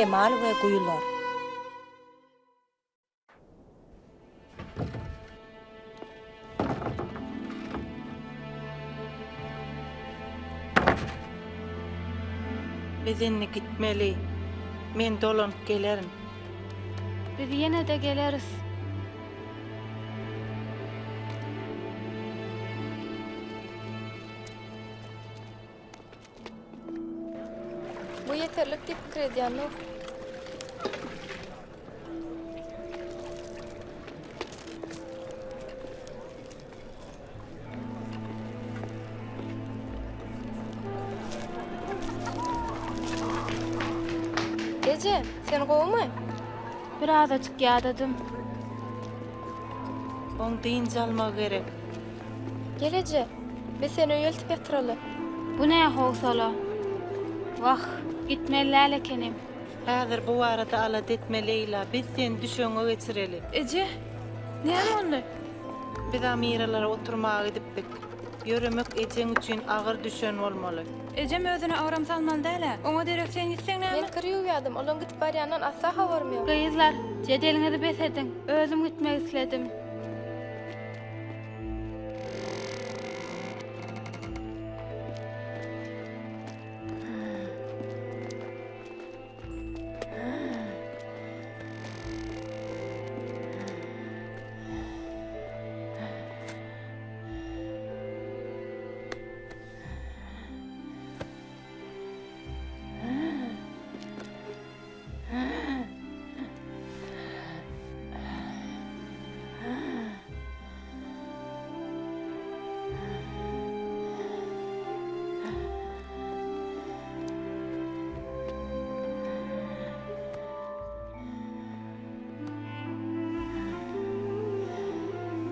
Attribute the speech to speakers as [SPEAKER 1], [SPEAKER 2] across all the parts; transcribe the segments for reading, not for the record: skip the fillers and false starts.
[SPEAKER 1] Şemal we guýular.
[SPEAKER 2] Biz indi gitmeli. Men dolanyp gelerin.
[SPEAKER 3] Biz ýene-de geleris.
[SPEAKER 4] Bu ýeterlik diýip pikir edýän Nuh. Eje, sen gowumy?
[SPEAKER 3] Birazajyk ýadadym.
[SPEAKER 2] Oň dynç almagy gerek.
[SPEAKER 4] Gel eje, biz seni öýe eltip ýatyraly.
[SPEAKER 3] Bu nä howsala? Wah, gitmeli däl ekenim.
[SPEAKER 2] Häzir bu barada alada etme, Leýla, biz seni düşegiňe geçireli.
[SPEAKER 5] Eje, näme boldy?
[SPEAKER 2] Biz Amiralara oturmaga gidipdik. Ýöremek ejeň üçin agyr düşen bolmaly.
[SPEAKER 5] Ejem özüne agram salmaly däl-ä. Oňa derek sen gitseň näme?
[SPEAKER 4] Men kir ýuwýadym, olaň gidip barýandan asla habarym ýok.
[SPEAKER 3] Gyzlar, jedeliňizi bes ediň. Özüm gitmek isledim.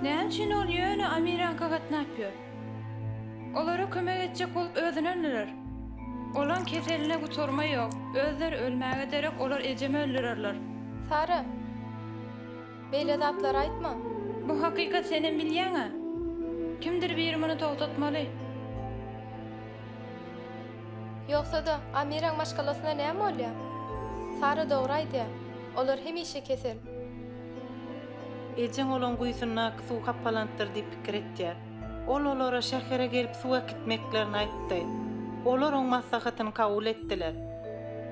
[SPEAKER 5] Näme üçin ol ýöne Amiränka gatnap ýör? Olara kömek etjek bolup özüni öldürer. Olaň keseline gutarma ýok. Özleri ölmäge derek olar ejemi öldürerler.
[SPEAKER 4] Sara, beýle zatlary aýtma.
[SPEAKER 5] Bu hakykat senem bilýäň-ä. Kimdir biri muny togtatmaly.
[SPEAKER 4] Ýogsa-da, Amiraň maşgalasyna näme bolýar? Sara dogry aýdýar. Olar hemişe kesel.
[SPEAKER 2] Ejeň olaň guýusyndaky suw hapalanypdyr diýip pikir etýär. Ol olara şähere gelip suw äkitmeklerini aýtdy. Olar oň maslahatyny kabul etdiler.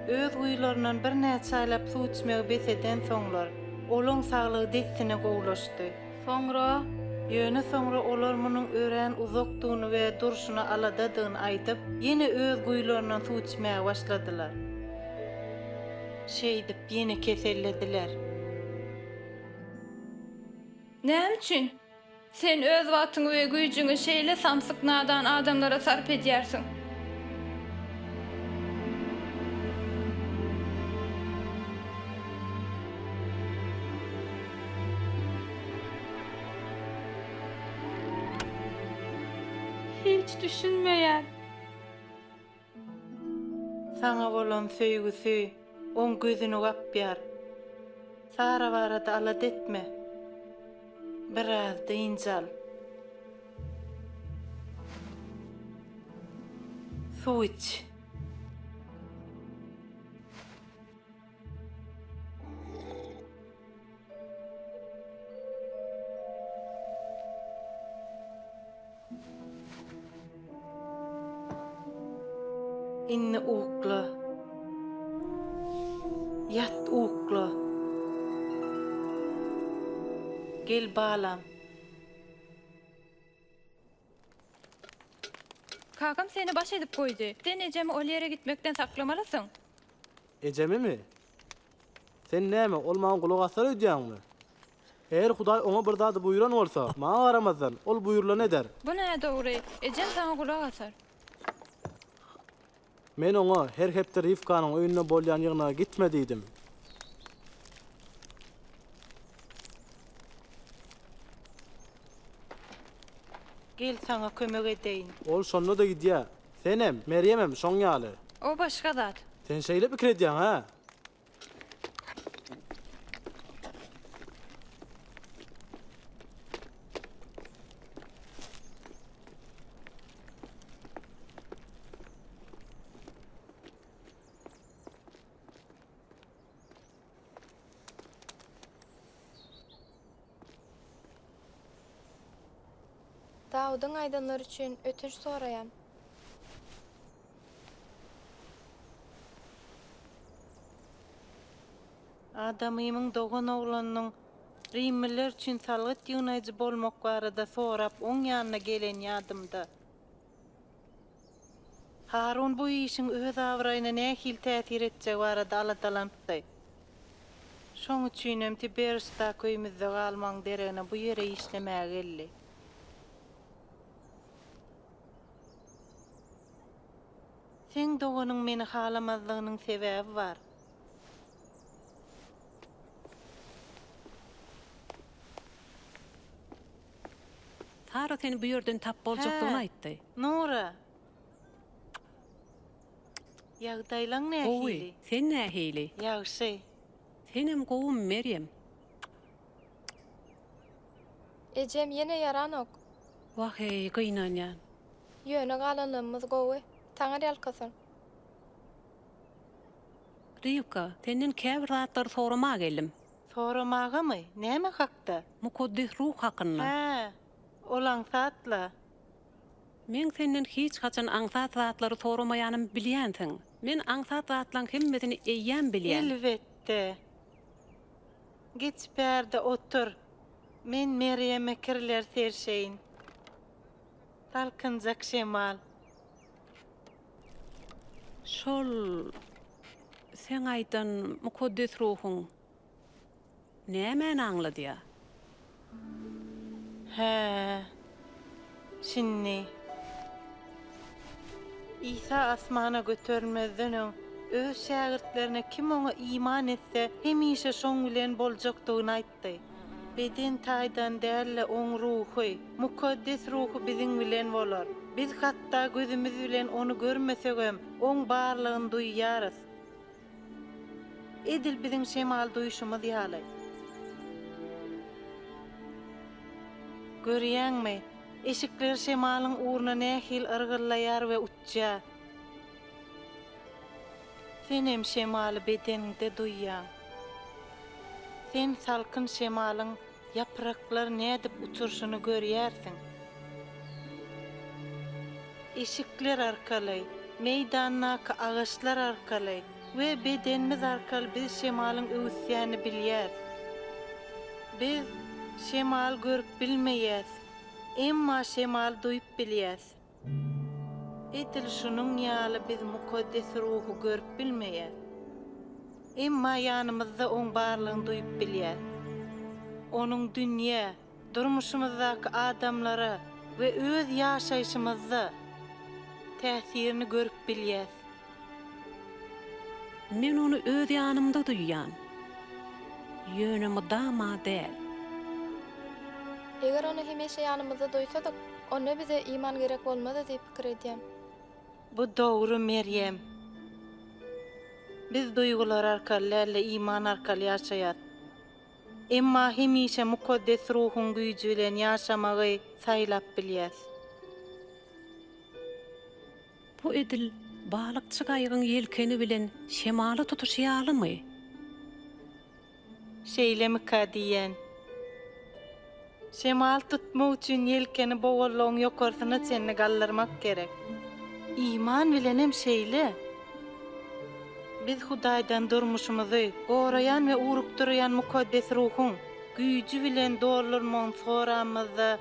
[SPEAKER 2] Öz guýularyndan birnäçe aýlap suw içmegi bes edensoňlar, olaň saglygy dessine gowulaşdy.
[SPEAKER 3] Soňra?
[SPEAKER 2] Ýöne soňra olar munuň örän uzakdygyny we durşuna aladadygyny aýdyp, ýene öz guýularyndan suw içmäge başladylar. Şeýdip, ýene kesellediler.
[SPEAKER 5] Näme üçin? Sen öz wagtyňy we güýjüňi şeýle samsyk nadan adamlara sarp edýärsiň.
[SPEAKER 3] Hiç düşünmeýän.
[SPEAKER 2] Saňa bolan söýgüsi oň gözüni gapýar. Sara barada alada etme. Biraz dynç al. Suw iç. Indi ukla. Ýat ukla. Gel balam.
[SPEAKER 5] Kakam seni baş edip goýdy. Sen ejemi ol ýere gitmekden saklamalysyň.
[SPEAKER 6] Ejemimi? Sen näme, ol maňa gulak asar öýdýäňmi? Eger Hudaý oňa bir zady buýran bolsa, maňa garamazdan, ol buýrulany eder.
[SPEAKER 5] Bu nädogry. Ejem saňa gulak asar.
[SPEAKER 6] Men oňa her hepde Rifkanyň öýünde bolýan ýygnaga gitme diýdim.
[SPEAKER 2] Gel, saňa kömek edeýin.
[SPEAKER 6] Ol şonda-da gidýär. Senem, Merýemem şoň ýaly.
[SPEAKER 5] O başga zat.
[SPEAKER 6] Sen şeýle pikir edýäň, hä?
[SPEAKER 4] Dawudyň aýdanlary üçin ötünç soraýan.
[SPEAKER 2] Adamymyň doganoglanynyň rimliler üçin salgyt ýygnaýjy bolmak barada sorap oň ýanyna geleni ýadymda. Harun bu işiň öz abraýyna nähili täsir etjegi barada aladalanypdy. Şoň üçinem Tiberisdaky öýümizde galmagyň deregine bu ýere işlemäge geldi. Seň doganyň meni halamazlygynyň sebäbi bar.
[SPEAKER 1] Sara seni bu ýerden tap boljakdygyny
[SPEAKER 2] Hä,
[SPEAKER 1] aýtdy.
[SPEAKER 2] Nura! Ýagdaýlaň
[SPEAKER 1] Gowy,
[SPEAKER 2] nähili?
[SPEAKER 1] sen nähili?
[SPEAKER 2] Ýagşy.
[SPEAKER 1] Senem gowumy, Merýem?
[SPEAKER 4] Ejem ýene ýaranok.
[SPEAKER 1] Wah-eý, gynanýan.
[SPEAKER 4] Ýöne galanlygymyz gowy. Taňry ýalkasyn.
[SPEAKER 1] Rywka, senden käbir zatlary soramaga geldim.
[SPEAKER 2] Soramagamy? Näme hakda?
[SPEAKER 1] Mukaddes Ruh hakynda.
[SPEAKER 2] Hä, ol aňsat-la.
[SPEAKER 1] Meň senden hiç haçan aňsat zatlary soramaýanymy bilýänsiň. Men aňsat zatlaň hemmesini eýýäm bilýän.
[SPEAKER 2] Elbetde. Geç bärde otur. Men Merýeme kirleri serşeýin. Salkynjak şemal.
[SPEAKER 1] Şol seň aýdan Mukaddes Ruhuň nämäni aňladýar?
[SPEAKER 2] Hä, şindi. Isa asmana göterilmezden öň, Öz şägirtlerine kim Oňa iman etse, hemişe şoň bilen boljakdygyny aýtdy. Beden taýdan däl-de, Oň Ruhy, Mukaddes Ruhy biziň bilen bolar. Biz hatda gözümiz bilen Ony görmesegem, Oň barlygyny duýýarys. Edil biziň şemal duýşumyz ýaly. Görýäňmi, eşikler şemalyň ugruna nähili yrgyllaýar we uçýar. Senem şemaly bedeniňde duýýaň. Sen salkyn şemalyň ýapraklary nädip uçurşyny görýärsiň. Eşikler arkaly, meýdandaky agaçlar arkaly we bedenimiz arkaly biz şemalyň öwüsýänini bilýäris. Biz şemaly görüp bilmeýäs, emma şemaly duýup bilýäs. Edil şunuň ýaly biz Mukaddes Ruhy görüp bilmeýäs. Emma ýanymyzda Oň barlygyny duýup bilýäs. Onuň dünýä, durmuşymyzdaky adamlara we öz ýaşaýşymyzda täsirini görüp bilýäs.
[SPEAKER 1] Men ony öz ýanymda duýýan. Ýöne mydama däl.
[SPEAKER 4] Eger ony hemişe ýanymyzda duýsadyk, onda bize iman gerek bolmazdy diýip pikir edýän.
[SPEAKER 2] Bu dogry, Merýem. Biz duýgular arkaly däl-de, iman arkaly ýaşaýas. Emma hemişe Mukaddes Ruhuň güýji bilen ýaşamagy saýlap bilýäs.
[SPEAKER 1] Bu edil balykçy gaýygyň ýelkeni bilen şemaly tutuşy ýalymy?
[SPEAKER 2] Şeýlemika diýýän. Şemal tutmak üçin ýelkeni bogallygyň ýokarsyna çenli galdyrmak gerek. Iman bilenem şeýle. Biz Hudaýdan durmuşymyzy goraýan we ugrukdyrýan Mukaddes Ruhuň güýji bilen doldurmagyny soramyzda,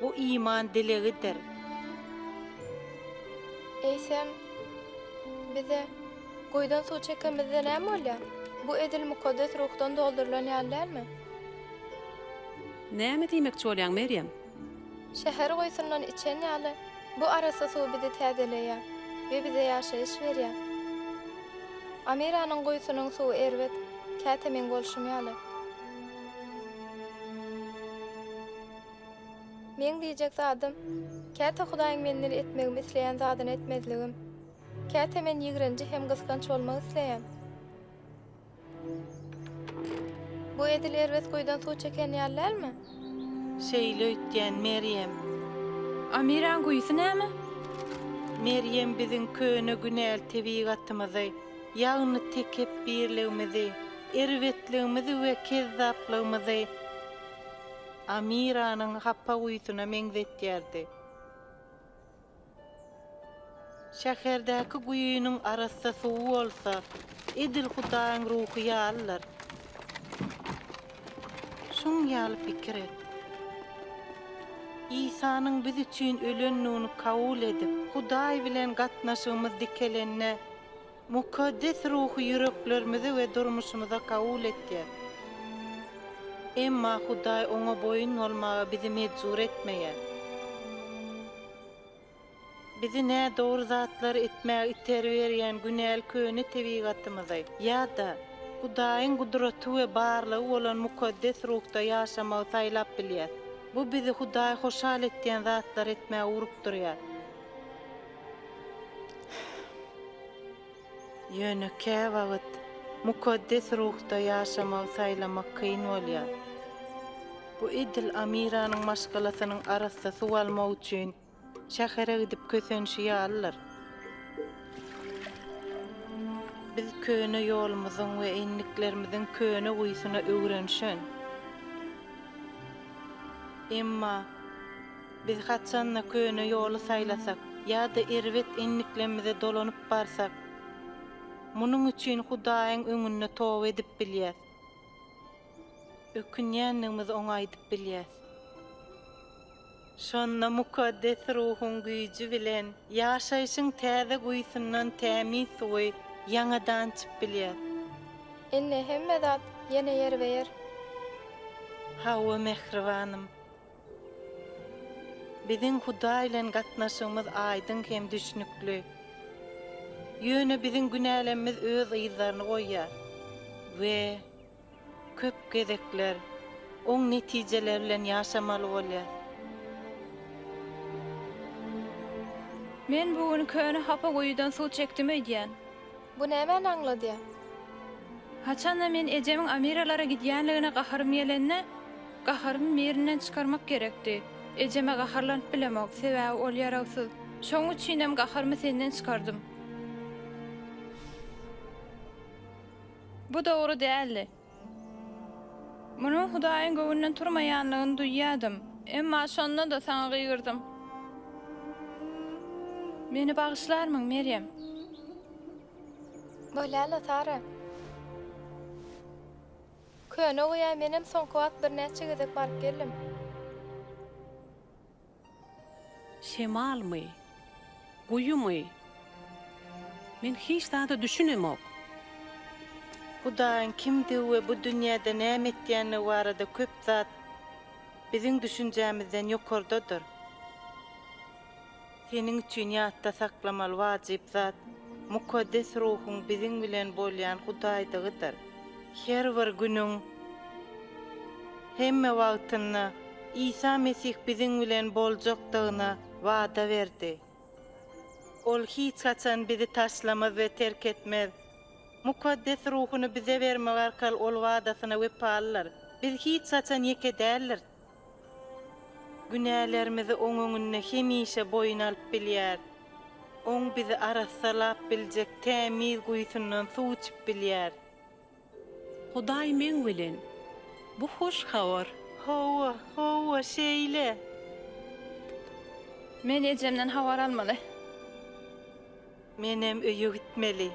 [SPEAKER 2] Bu iman dilegidir.
[SPEAKER 4] Eýsem, bize guýudan suw çekemizde näme bolýar? Bu edil Mukaddes Ruhdan doldurylan ýaly dälmi?
[SPEAKER 1] Näme diýmekçi bolýaň, Merýem?
[SPEAKER 4] Şäher guýusyndan içen ýaly, bu arassa suw bizi täzeleýär we bize ýaşaýyş berýär. Amiranyň guýusynyň suwy erbet, käte meň bolşum ýaly. Meň diýjek zadym, käte Hudaýyň menden etmegimi isleýän zadyny etmezligim. Käte men ýigrenji hem gysganç bolmak isleýän. Bu edil erbet guýudan suw çeken ýaly dälmi?
[SPEAKER 2] Şeýle öýtýän, Merýem.
[SPEAKER 5] Amiraň guýusy näme?
[SPEAKER 2] Merýem biziň köne günäli tebigatymyzy, ýagny tekepbirligimizi, erbetligimizi we kezzaplygymyzy. Amiranyň hapa guýusyna meňzetýärdi. Şäherdäki guýynyň arassa suwy bolsa, edil Hudaýyň Ruhy ýalydyr. Şuň ýaly pikir et. Isanyň biz üçin ölendigini kabul edip, Hudaý bilen gatnaşygymyz dikelende, Mukaddes Ruhy ýüreklerimize we durmuşymyza kabul etýär. Emma Hudaý Oňa boýun bolmaga bizi mejbur etmeýär. Bizi nädogry zatlary etmäge itergi berýän günäli köne tebigatymyzy ýa-da Hudaýyň gudraty we barlygy bolan Mukaddes Ruhda ýaşamagy saýlap bilýäs. Bu bizi Hudaýy hoşal etýän zatlary etmäge ugrukdyrýar. Ýöne käwagt Mukaddes Ruhda ýaşamagy saýlamak kyn bolýar. Bu edil Amiranyň maşgalasynyň arassa suw almak üçin şähere gidip kösenişi ýalydyr. Biz köne ýolumyzyň we endiklerimiziň köne guýusyna öwrenişen. Emma Biz haçan-da köne ýoly saýlasak ýa-da erbet endiklerimize dolanyp barsak, munuň üçin Hudaýyň öňünde toba edip bilýäs. Ökünýändigimizi Oňa aýdyp bilýäs. Şonda Mukaddes Ruhuň güýji bilen ýaşaýşyň täze guýusyndan tämiz suwy ýaňadan içip bilýäs.
[SPEAKER 4] Indi hemme zat ýene ýerbe-ýer.
[SPEAKER 2] Hawa, mähribanym. Biziň Hudaý bilen gatnaşygymyz aýdyň hem düşnükli. Ýöne biziň günälemmiz öz yzlaryny goýýar we köp gezekler oň netijeleri bilen ýaşamaly bolýar.
[SPEAKER 5] Men bu gün köne hapa guýudan suw çekdim öýdýän.
[SPEAKER 4] Bu nämäni aňladýar?
[SPEAKER 5] Haçanda men ejemiň Amiralara gidýänligine gaharym gelende, gaharymy birinden çykarmak gerekdi. Ejeme gaharlanyp bilemok, sebäbi ol ýarawsyz. Şoň üçinem gaharymy senden çykardym. Bu dogry däldi. Munuň Hudaýyň göwnünden turmaýanlygyny duýýardym, emma şonda-da saňa gygyrdym. Meni bagyşlarmyň, Merýem?
[SPEAKER 4] Bolýa-la, Sara. Köne guýa menem soňky wagt birnäçe gezek baryp geldim.
[SPEAKER 1] Şemalmy? Guýumy? Men hiç zada düşünemok.
[SPEAKER 2] Hudaýyň kimdigi we bu dünýäde näme etýändigi barada köp zat biziň düşünjämizden ýokardadyr. Seniň üçin ýatda saklamaly wajyp zat, Mukaddes Ruhuň biziň bilen bolýan Hudaýdygydyr. Her bir günüň hemme wagtynda Isa Mesih biziň bilen boljakdygyna wada berdi. Ol hiç haçan bizi taşlamaz we terk etmez. Mukaddes Ruhuny bize bermek arkaly Ol wadasyna wepalydyr. Biz hiç haçan ýeke däldiris. Günälerimizi Oň öňünde hemişe boýun alyp bilýäris. Oň bizi arassalap biljek tämiz guýusyndan suw içip bilýäris.
[SPEAKER 1] Hudaý meň bilen. Bu hoş habar.
[SPEAKER 2] Hawa, hawa, şeýle.
[SPEAKER 5] Men ejemden habar almaly.
[SPEAKER 2] Menem öýe gitmeli.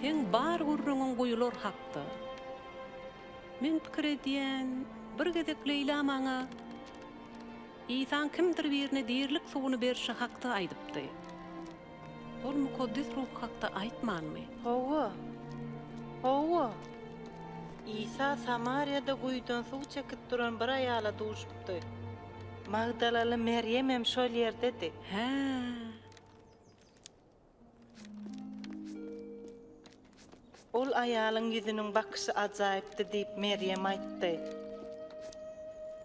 [SPEAKER 1] Seň bar gürrüňiň guýular hakda. Men pikir edýän, bir gezek Leýla maňa Isaň kimdir birine dirilik suwuny berşi hakda aýdypdy. Ol Mukaddes Ruh hakda aýtmanmy?
[SPEAKER 2] Hawa. Hawa. Isa Samariýada guýudan suw çekip duran bir aýala duşupdy. Magdalaly Merýem hem şol ýerdedi.
[SPEAKER 1] Hä.
[SPEAKER 2] Ol aýalyň ýüzüniň bakyşy ajaýypdy diýip, Merýem aýtdy.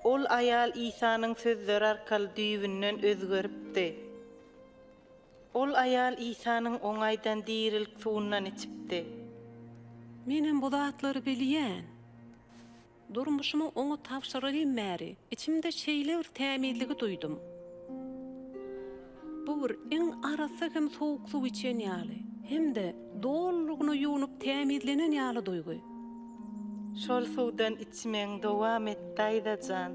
[SPEAKER 2] Ol aýal Isanyň sözleri arkaly düýbünden özgeripdi. Ol aýal Isanyň oňa aýdan dirilik suwundan içipdi.
[SPEAKER 1] Menem bu zatlary bilýän. Durmuşymy oňa tabşyralym bäri, içimde şeýle bir tämizligi duýdum. Bu bir iň arassa hem sowuk suw içen ýaly. Hem-de dolulygyna ýuwnup tämizlenen ýaly duýgy.
[SPEAKER 2] Şol suwdan içmegiňi dowam et, daýza jan.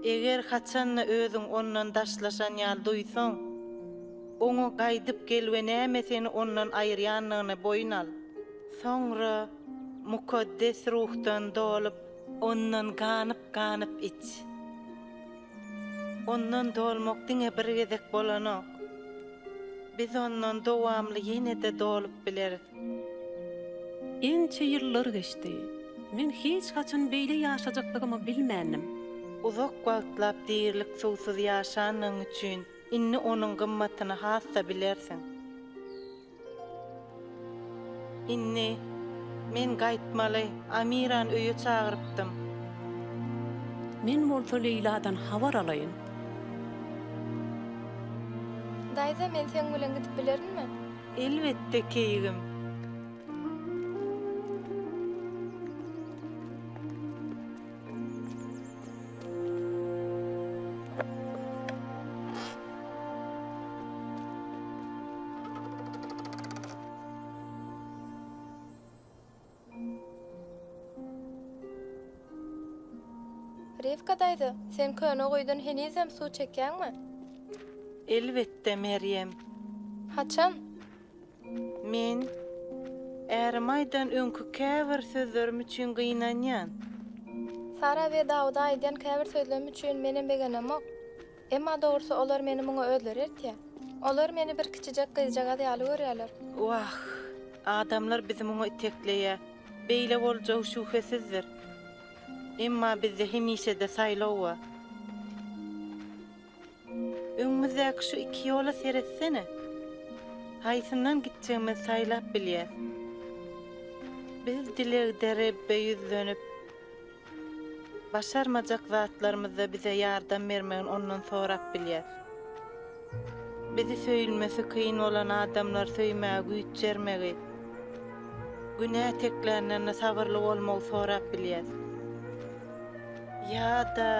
[SPEAKER 2] Eger haçan-da özüň ondan daşlaşan ýaly duýsaň, oňa gaýdyp gel we näme seni ondan aýyrýandygyny boýun al. Soňra Mukaddes Ruhdan dolup, ondan ganyp-ganyp iç. Ondan dolmak diňe bir gezek bolanok. Biz ondan dowamly ýene-de dolup bileris.
[SPEAKER 1] Ençe ýyllar geçdi. Men hiç haçan beýle ýaşajakdygymy bilmändim.
[SPEAKER 2] Uzak wagtlap dirilik suwsuz ýaşanlygyň üçin indi onuň gymmatyny has-da bilersiň. Indi men gaýtmaly, Amirany öýe çagyrypdym.
[SPEAKER 1] Men bolsa Leýladan habar alaýyn.
[SPEAKER 4] Daýza, men seň bilen gidip bilerinmi?
[SPEAKER 2] Elbetde, keýgim.
[SPEAKER 4] Rifka daýza, sen köne guýudan henizem suw çekýäňmi?
[SPEAKER 2] Elbetde, Merýem.
[SPEAKER 4] Haçan?
[SPEAKER 2] Men ärim aýdan öňki käbir sözlerim üçin gynanýan.
[SPEAKER 4] Sara we Dawuda aýdýan käbir sözlemim üçin menem begenemok. Emma dogrusy olar meni muňa özleri eltýär. Olar meni bir kiçijek gyzjagaz ýaly görýärler.
[SPEAKER 2] Wah, adamlar bizi muňa itekleýär. Beýle boljagy şübhesizdir. Emma bizde hemişe-de saýlaw bar. Öňümizdäki şu iki ýola seretsene. Haýsyndan gitjegimizi saýlap bilýäs. Biz dilegde Rebbe ýüzlenip, başarmajak zatlarymyzda bize ýardam bermegini Ondan sorap bilýäs. Bizi söýülmesi kyn bolan adamlary söýmäge güýç bermegi, günä teklänlerinde sabyrly bolmagy sorap bilýäs. Ýa-da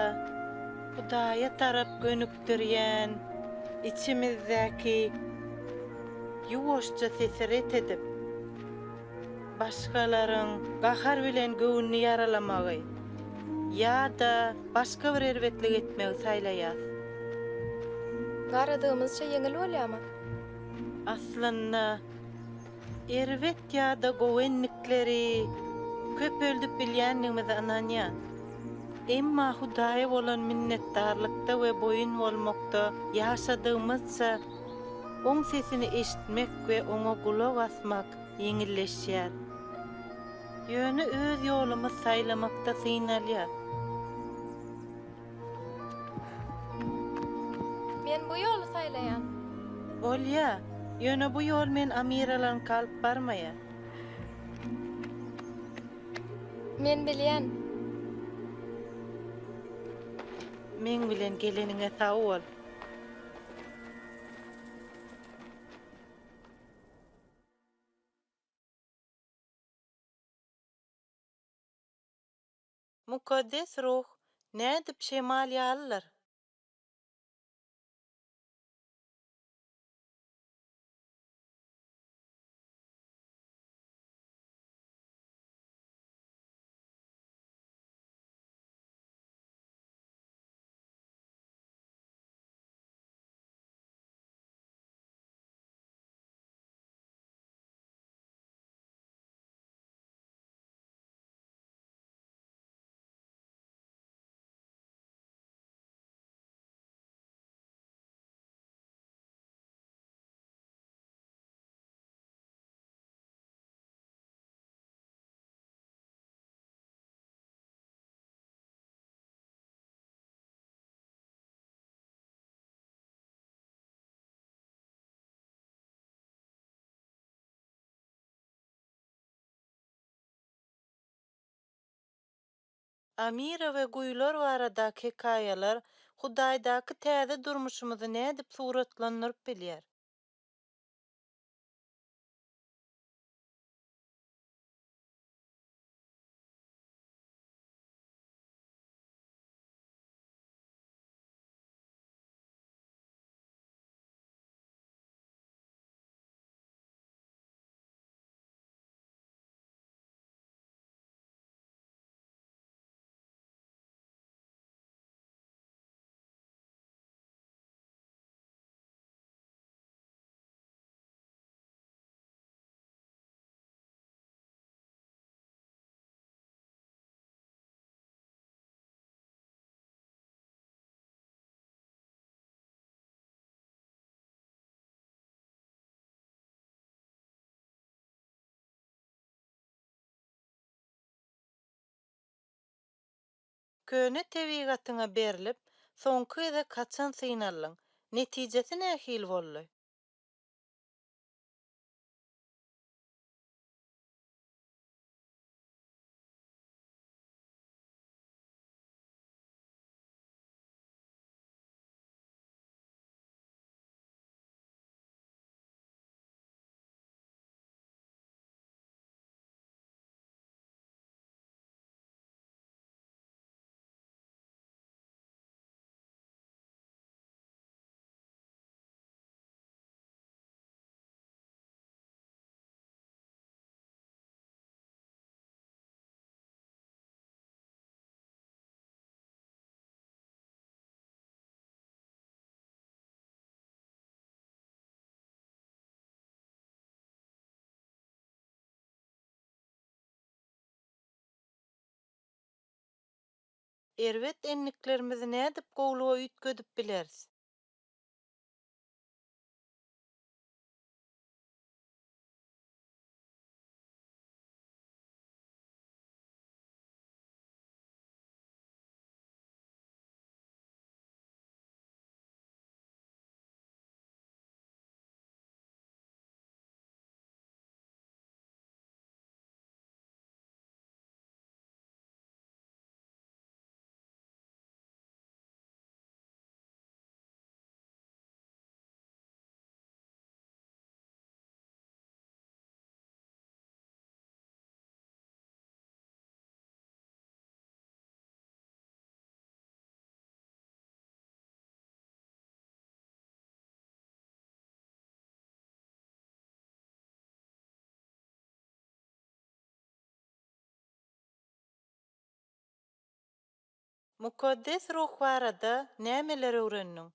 [SPEAKER 2] Hudaýa tarap gönükdirýän içimizdäki ýuwaşja sesi ret edip, başgalaryň gahar bilen göwnüni ýaralamagy ýa-da başga bir erbetlik etmegi saýlaýas.
[SPEAKER 4] Garradygymyzça ýeňil bolýarmy?
[SPEAKER 2] Aslynda, Erbet ýa-da gowy endikleri köpeldip bilýändigimize ynanýan. Emma Hudaýa bolan minnetdarlykda we boýun bolmakda ýaşadygymyzça, Oň sesini eşitmek we Oňa gulak asmak ýeňilleşýär. Ýöne öz ýolumyz saýlamakda synalýas.
[SPEAKER 4] Men bu ýoly saýlaýan.
[SPEAKER 2] Bolýa, ýöne bu ýol men Amiralaryňka alyp barmaýa.
[SPEAKER 4] Men bilýän.
[SPEAKER 2] Meň bilen geleniňe sag bol. Mukaddes Ruh nädip şemal ýalydyr? Amira we guýular baradaky hekaýalar Hudaýdaky täze durmuşymyzy nädip suratlandyryp bilýär? Köne tebigatyňa berlip, soňky gezek haçan synaldyň? Netijesi nähili boldy? Erbet endiklerimizi nädip gowulyga üýtgedip bileris? Mukaddes ruh barada nämeler öwrendiň?